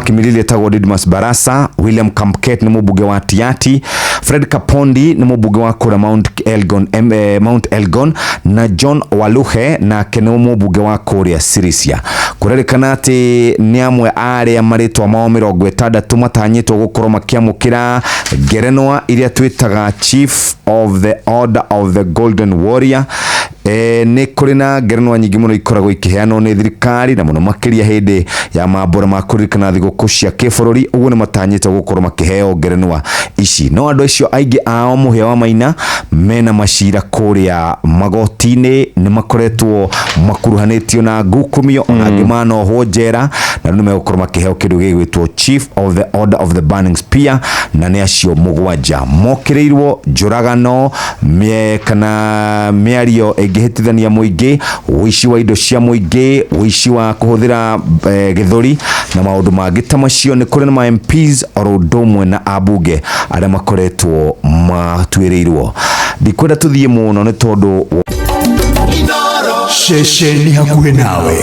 Kimilili etagwo Didmus Barasa, William Kamket nĩ mũmbunge wa Tiaty, Fred Kapondi nĩ mũmbunge wa kũrĩa Mount Elgon, Mount Elgon na John Waluhe nake nĩ mũmbunge wa kũrĩa Sirisia. Kũrerĩkana atĩ nĩ amwe a arĩa marĩtwa mao 60 matanyĩtwo gũkorwo makĩamũkĩra ngerenwa iria twĩtaga Chief of the Order of the Golden Warrior. Nĩ kũrĩ na ngerenwa nyingĩ mũno ikoragwo ikĩheanwo nĩ thirikari na mũno makĩria hĩndĩ ya mambũra ma kũririkana thigũkũ cia kĩbũrũri. Ũguo nĩ matanyĩtwo gũkorwo makĩheo ngerenwa ici, no andũ acio aingĩ ao mũhĩa wa maina mena macira kũrĩa magoti-inĩ, nĩ makoretwo makuruhanĩtio na ngukumio, ona angĩ manohwo njera, na rĩu nĩ megũkorwo makĩheo kĩndũ gĩgwĩtwo Chief of the Order of the Burning Spear, na nĩ acio 7 mokĩrĩirwo njũragano kana mĩario ĩngĩhĩtithania mũingĩ, ũici wa indo cia mũingĩ, ũici wa kũhũthĩra gĩthũri na maũndũ mangĩ ta macio. Nĩ kũrĩ na ma MPs oro ũndũ ũmwe na ambunge arĩa makoretwo matuĩrĩirwo. Ndikwenda tũthiĩ mũno nĩ tondũ ceceni hakuhĩ nawe.